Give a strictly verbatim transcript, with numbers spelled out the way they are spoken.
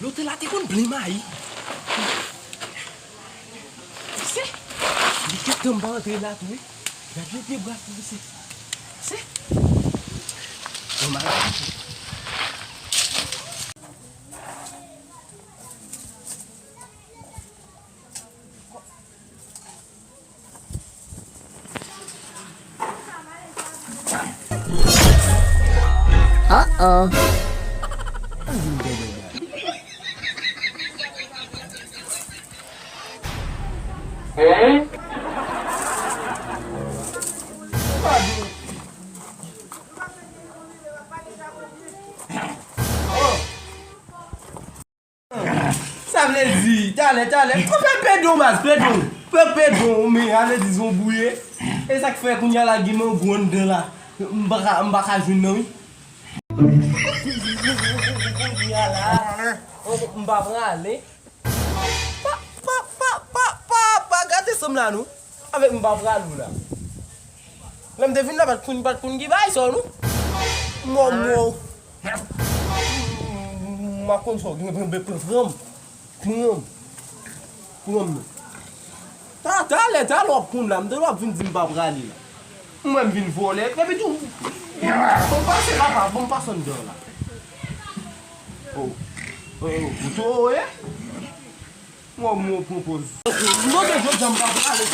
Lotèl la te konn plen mayi. Se, li gentan pa antre la tou, wi. Gad li te bra pou li se. Se. Yo mal. Uh-oh. Sa vle di, talè, talè. Ou fè pedon, baz, pedon. Fè pedon, men ale di zonbouye. E sa k fè kounye a la gen mango anndan la. M pa ka, m pa ka jwenn nan, wi. Kounye a la, m pa prale. Pa, pa, pa, pa, pa, pa gate sanm la, non. Avèk m pa prale la. Lè m te vin la, pa t konn, pa t konn ki bagay sa, non. Mò, mò. M ap konn sa w gen, pran, pran, pran, pran, pran, pran. Ta, talè, talè w ap konn la, m te w ap vin di m pa prale la. Mwen m vin vòlè, epi tou, bon, bon pase papa, bon pase anndan la. Oh, oh, oh, ou tou, eh? Mwen, mwen pran pòz. Mwen, jodi a m pa prale.